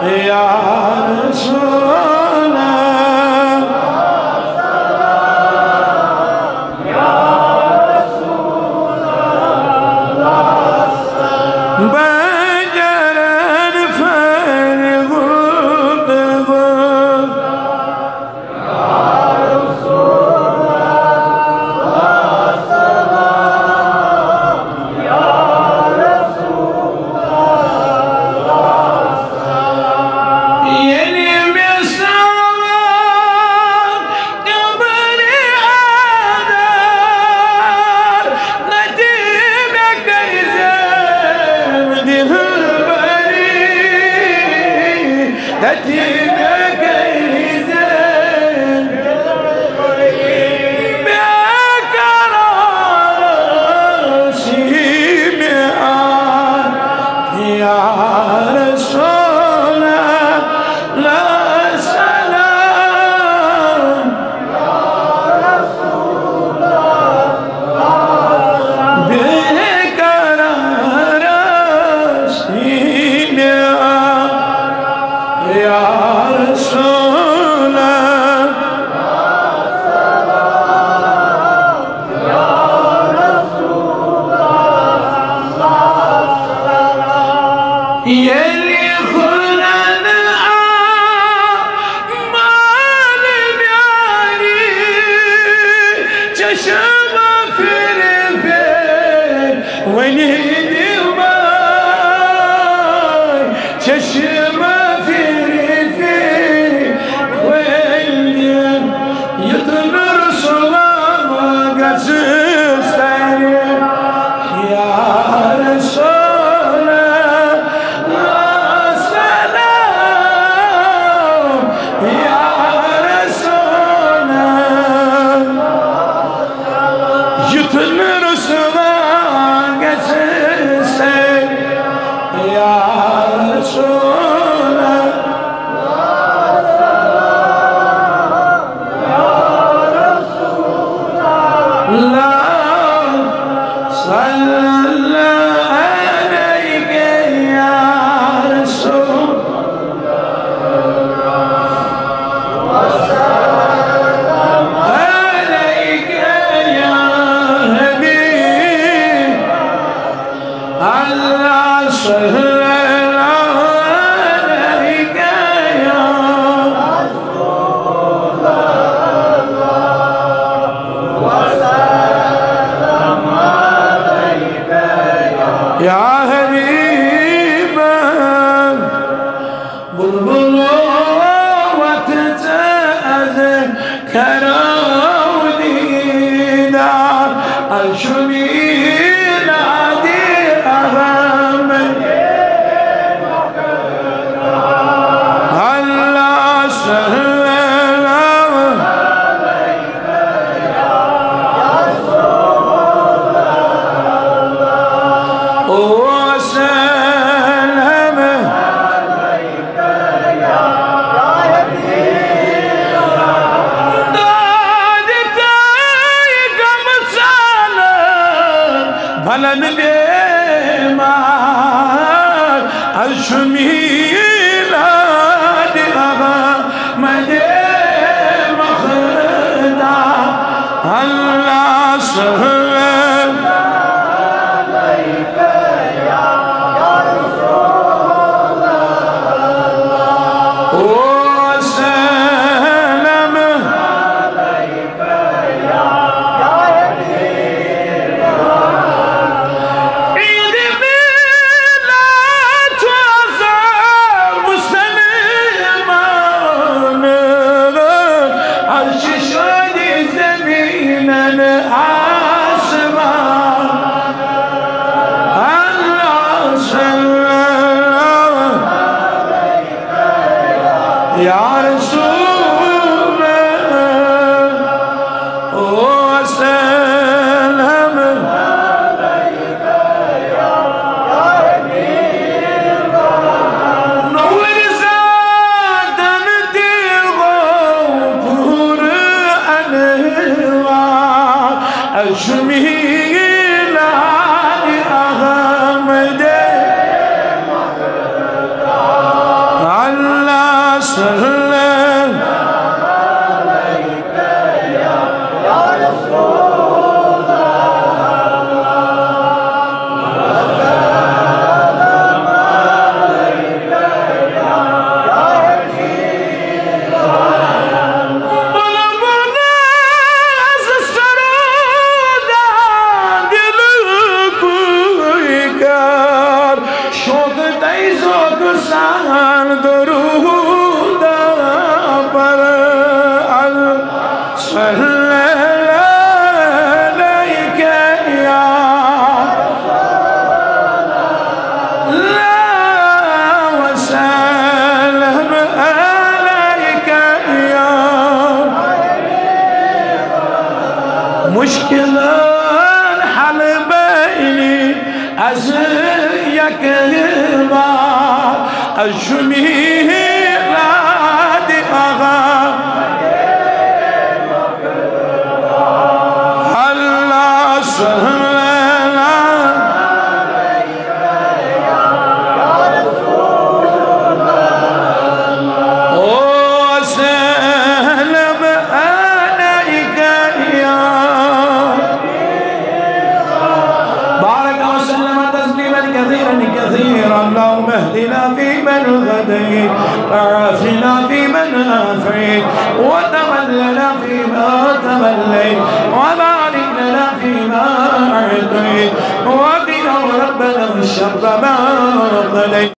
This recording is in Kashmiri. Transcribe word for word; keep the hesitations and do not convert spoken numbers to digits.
یا رسول اللہ، بجرن فرغ الدغل. ییٚلہِ مےٚ سوال قبرِ اندر، نہ دِ مےٚ کٔرۍ زٮ۪ن دِلبری، نہ دِ مےٚ کٔرۍ زٮ۪ن بے قرار سی مےٚ آ، یا رسول اللہ، سلام. بے قرار سی مےٚ آ، یا رسول اللہ. ییٚلہِ خُدن آ مال میٛانہِ چشمہٕ پھِرِ پھِرِ، وۄنۍ دِمے چشمہٕ پھِرِ پھِرِ، وۄنۍ دِم. یُتھ نہٕ رسوا گژھٕ سارِ، یا رسول اللہ، سلام، یا رسول اللہ، یُتھ نہٕ رسوا گژھٕ سارِ، یا رسول اللہ. اللہ صلی اللہ علیک یا رسول، علیک یا حبیب. اللہ صلی اللہ علیک یا یا حبیب. بلبلو وتھ ژٕ از کرو دیدار، از چھُ میلاد احمد. اللہ صلی اللہ وسلم. دادِ تہٕ غمہٕ ژالہٕ بلن بیمار، از چھُ میلاد احمد مخدار. اللہ صلی وسلم. عید میلاد تازہ مسلمان، از چھِ شادی زمینن آسمان. اللہ صلی اللہ یا رسول اللہ وسلم. نوٗرِ ذاتن تہِ گوٚو پوٗرٕ انوار، از چھُ میلاد احمد. وسلم. شوق تیزوک سان درود پر ال-، صلی علیک یا اللہ وسلم علیک یا مشکلن حل بینی از یک بار از شمی راد آقا. اللہ صلی اللہ. او سلام علیک یا بارك وسلم تسليما كثيرا كثيرا. اللهم اهدنا فيمن هديت، وعافنا فيمن عافيت، وتولنا فيما توليت، وبارك لنا فيما أعطيت، وقنا ربنا شر ما قضيت.